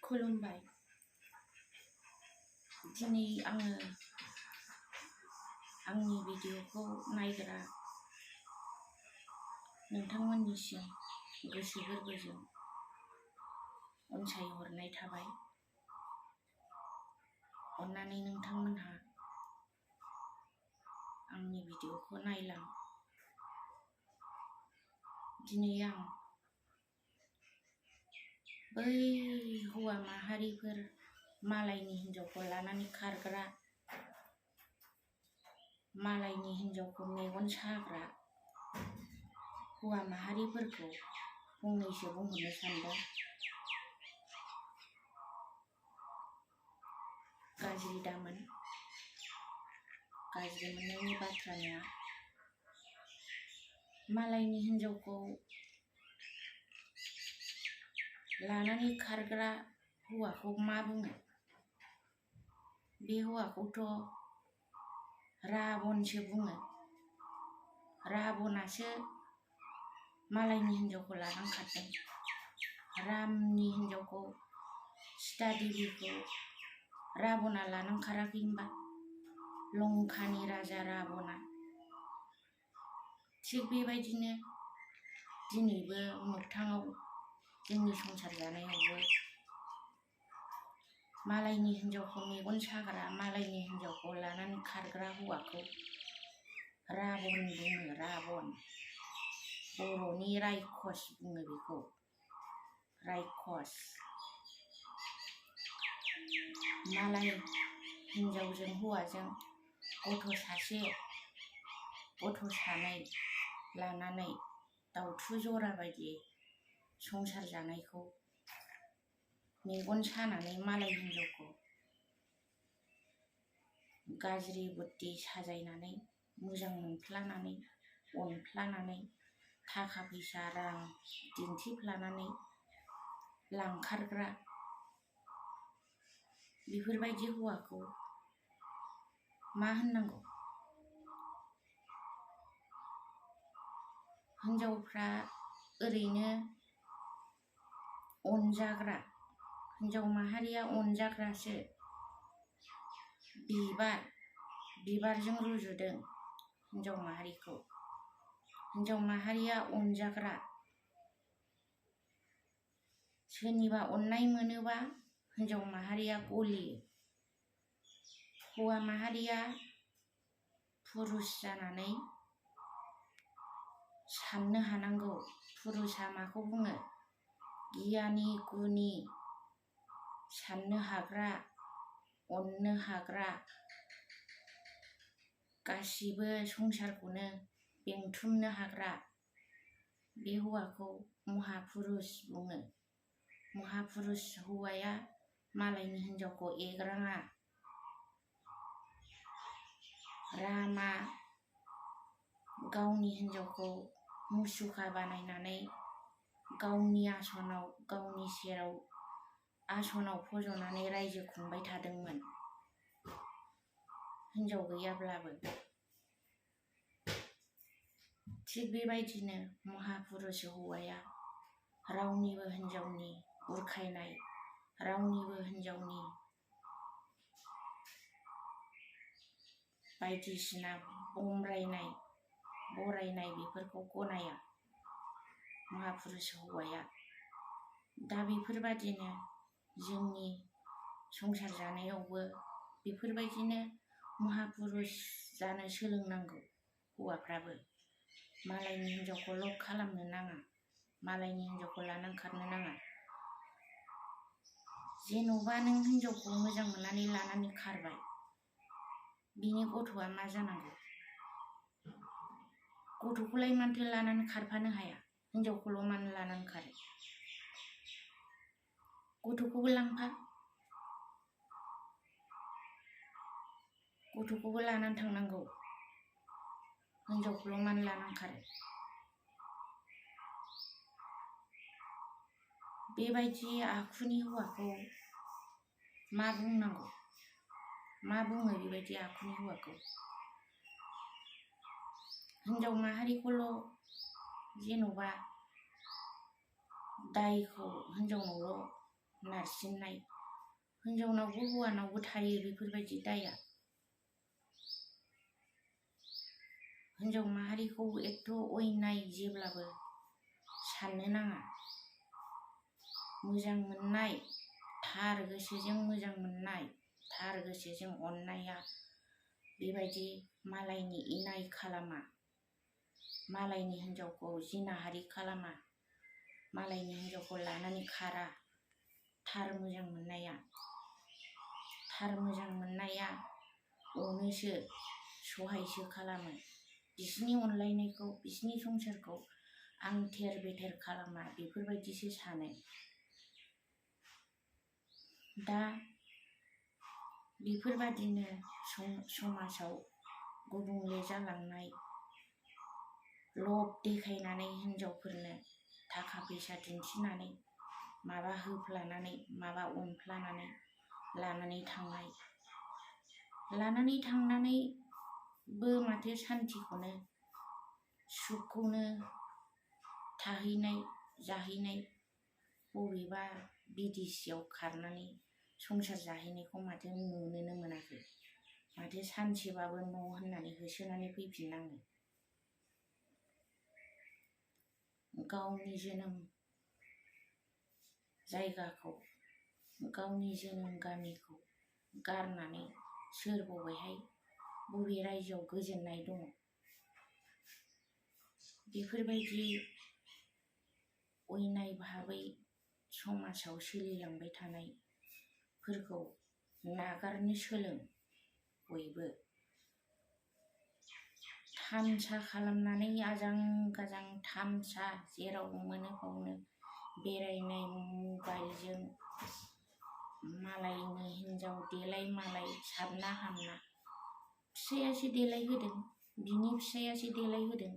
खुलुमबाय। दिनै आङो आंनि भिडिअखौ नायग्रा नोंथांमोननिसिम गोसो गोरबोजों अनसायहरनाय थाबाय। अन्नानै नोंथांमोनहा आंनि भिडिअखौ नायलां। दिनै आं बै हौवा माहारिफोर मालायनि हिन्जावखौ लानानै खारग्रा, मालायनि हिन्जावखौ मेगन साग्रा हौवा माहारिफोरखौ फंनैसो बुंहरनो सानदों। गाज्रि दामोन, गाज्रि मोननायनि बाथ्रा नङा। मालायनि हिन्जावखौ लानानै खारग्रा हौवाखौ मा बुङो? बे हौवाखौथ' राबनसो बुङो। राबनासो मालायनि हिन्जावखौ लानानै खारदों। रामनि हिन्जावखौ सीता देबिखौ राबना लानानै खाराखै होनबा? लंकानि राजा राबना। थिग बेबायदिनो दिनैबो मोगथाङाव जोंनि संसार जानायावबो मालायनि हिन्जावखौ मेगन साग्रा, मालायनि हिन्जावखौ लानानै खारग्रा हौवाखौ राबन बुङो। राबन, बर'नि रायखस बुङो बेखौ। रायखस। मालाय हिन्जावजों हौवाजों गथ' सासे, गथ' सानै लानानै दाउथु जरा बायदि संसार जानायखौ मेगन सानानै मालाय हिन्जावखौ गाज्रि बुद्धि साजायनानै, मोजां मोनफ्लानानै, अनफ्लानानै, थाखा फैसा रां दिन्थिफ्लानानै लांखारग्रा बेफोरबायदि हौवाखौ मा होननांगौ? हिन्जावफ्रा ओरैनो अनजाग्रा, हिन्जाव माहारिया अनजाग्रासो। बिबारजों रुजुदों हिन्जाव माहारिखौ। हिन्जाव माहारिया अनजाग्रा। सोरनिबा अननाय मोनोबा हिन्जाव माहारिया गलियो। हौवा माहारिया पुरुष जानानै साननो हानांगौ। पुरुषा माखौ बुङो? गियानि गुनि, साननो हाग्रा, अननो हाग्रा, गासिबो संसारखौनो बेंथुमनो हाग्रा बे हौवाखौ महापुरुष बुङो। महापुरुष हौवाया मालायनि हिन्जावखौ एग्राङा। रामा गावनि हिन्जावखौ मुसुखा बानायनानै गावनि आसनाव, गावनि सेराव आसनाव फज'नानै रायजो खुंबाय थादोंमोन, हिन्जाव गैयाब्लाबो। थिग बेबायदिनो महापुरुष हौवाया रावनिबो हिन्जावनि बुरखायनाय, रावनिबो हिन्जावनि बायदिसिना बमब्रायनाय, बरायनाय बेफोरखौ गनाया महापुरुष हौवाया। दा बेफोरबादिनो जोंनि संसार जानायावबो बेफोरबायदिनो महापुरुष जानो सोलोंनांगौ हौवाफ्राबो। मालायनि हिन्जावखौ लब खालामनो नाङा, मालायनि हिन्जावखौ लानानै खारनो नाङा। जेन'बा नों हिन्जावखौ मोजां मोननानै लानानै खारबाय, बिनि गथ'आ मा जानांगौ? गथ'खौलाय मानोथो लानानै खारफानो हाया? हिन्जावखौल' मानो लानानै खारो? गथ'खौबो लांफा, गथ'खौबो लानानै थांनांगौ। हिन्जावखौल' मानो लानानै खारो? बेबायदि आखुनि हौवाखौ मा बुंनांगौ? मा बुङो बेबायदि आखुनि हौवाखौ? हिन्जाव माहारिखौल' जेन'बा दायखौ हिन्जावनावल' नारसिननाय हिनजावनावबो हौवानावबो थायो बेफोरबायदि दाया। हिनजाव माहारिखौ एथ' अयनाय जेब्लाबो साननो नाङा। मोजां मोननाय, थार गोसोजों मोजां मोननाय, थार गोसोजों अननाया बेबायदि मालायनि इनाय खालामा, मालायनि हिनजावखौ जिनाहारि खालामा, मालायनि हिनजावखौ लानानै खारा। थार मोजां मोननाया अनोसो, सहायसो खालामो। बिसिनि अनलायनायखौ, बिसिनि संसारखौ आं थेर बेथेर खालामा बेफोरबायदिसो सानो। दा बेफोरबादिनो समाजाव गुबुंले जालांनाय, लब देखायनानै हिनजावफोरनो थाखा फैसा दिन्थिनानै माबा होफ्लानानै माबा अनफ्लानानै लानानै थांनानैबो माथो सान्थिखौनो, सुखखौनो थाहैनाय जाहैनाय, बबेबा बिदेशियाव खारनानै संसार जाहैनायखौ माथो नुनोनो मोनाखै। माथो सानसेबाबो न' होननानै होसोनानै फैफिननाङो। गावनि जोनोम जायगाखौ, गावनि जोनोम गामिखौ गारनानै सोर बबे रायजोआव गोजोननाय दङ? बेफोरबायदि अयनाय भाबै समाजाव सोलिलांबाय थानायफोरखौ नागारनो सोलों बयबो। थामसा खालामनानै आजां गाजां थामसा जेराव मोनो बावनो बेरायनाय, मबाइलजों मालायनि हिनजाव देलाय मालाय साबना हामना। फिसाइयासो देलायहोदों, बिनि फिसाइयासो देलायहोदों,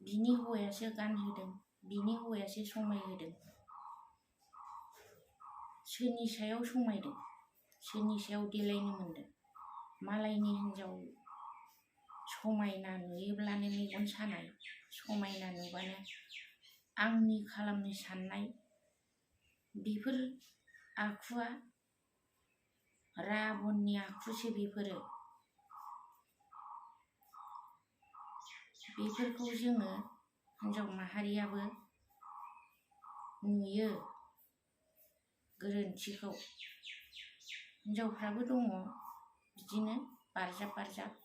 बिनि हौवायासो गानहोदों, बिनि हौवायासो समायहोदों। सोरनि सायाव समायदों? सोरनि सायाव देलायनो मोनदों? मालायनि हिनजाव समायना नुयोब्लानो मेगन सानाय, समायना नुबानो आंनि खालामनो साननाय, बेफोर आखुआ राबननि आखुसो बेफोरो। बेफोरखौ जोङो हिनजाव माहारियाबो नुयो गोरोन्थिखौ। हिनजावफ्राबो दङ बिदिनो बारजाब बारजाब।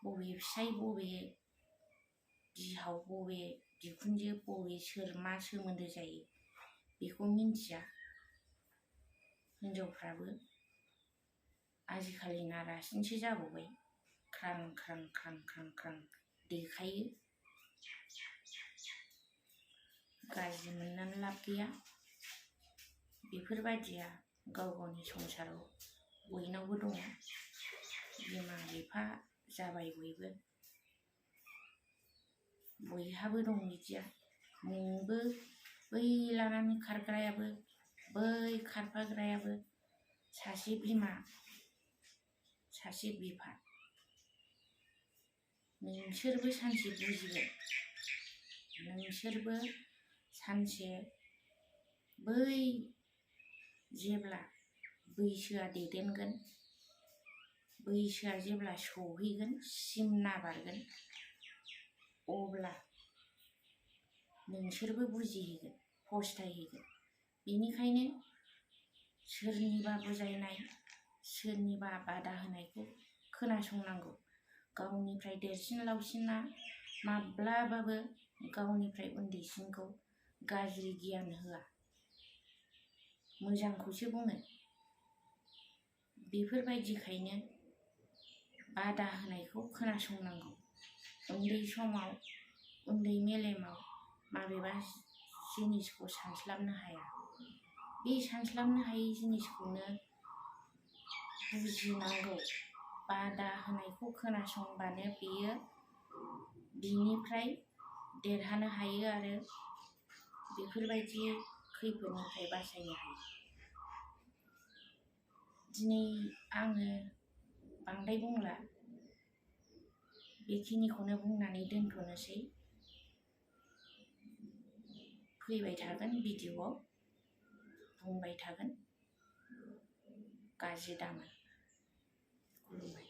बबे फिसाइ, बबे बिहाव, बबे बिखुनजो, बबे सोर मा सोमोन्दो जायो बेखौ मिन्थिया। हिनजावफ्राबो आजिखालिना रासिनसो जाबावबाय। ख्रां ख्रां ख्रां ख्रां ख्रां देखायो। गाज्रि मोननानै लाब गैया। बेफोरबायदिया गाव गावनि संसाराव बयनावबो दङ। बिमा बिफा जाबाय बयबो, बयहाबो दं बिदिया। नोंबो बै लानानै खारग्रायाबो, बै खारफाग्रायाबो सासे बिमा, सासे बिफा। नोंसोरबो सानसे बुजिगोन। नोंसोरबो सानसे बै जेब्ला बैसोआ दैदेनगोन, बैसोआ जेब्ला सौहैगोन, सिमना बारगोन, अब्ला नोंसोरबो बुजिहैगोन, फस्थायहैगोन। बेनिखायनो सोरनिबा बुजायनाय, सोरनिबा बादा होनायखौ खोनासंनांगौ। गावनिफ्राय देरसिन लावसिना माब्लाबाबो गावनिफ्राय उन्दैसिनखौ गाज्रि गियान होआ, मोजांखौसो बुङो। बेफोरबायदिखायनो बादा होनायखौ खोनासंनांगौ। उन्दै समाव, उन्दै मेलेमाव माबेबा जिनिसखौ सानस्लाबनो हाया। बे सानस्लाबनो हायै जिनिसखौनो बुजिनांगौ। बादा होनायखौ खोनासंबानो बेयो बिनिफ्राय देरहानो हायो आरो बेफोरबायदि खैफोदनिफ्राय बासायनो हायो। दिनै आङो बांद्राय बुंला, बेखिनिखौनो बुंनानै दोनथ'नोसै। फैबाय थागोन भिडिअ'आव बुंबाय थागोन गाज्रि दामोन खुलुमबाय।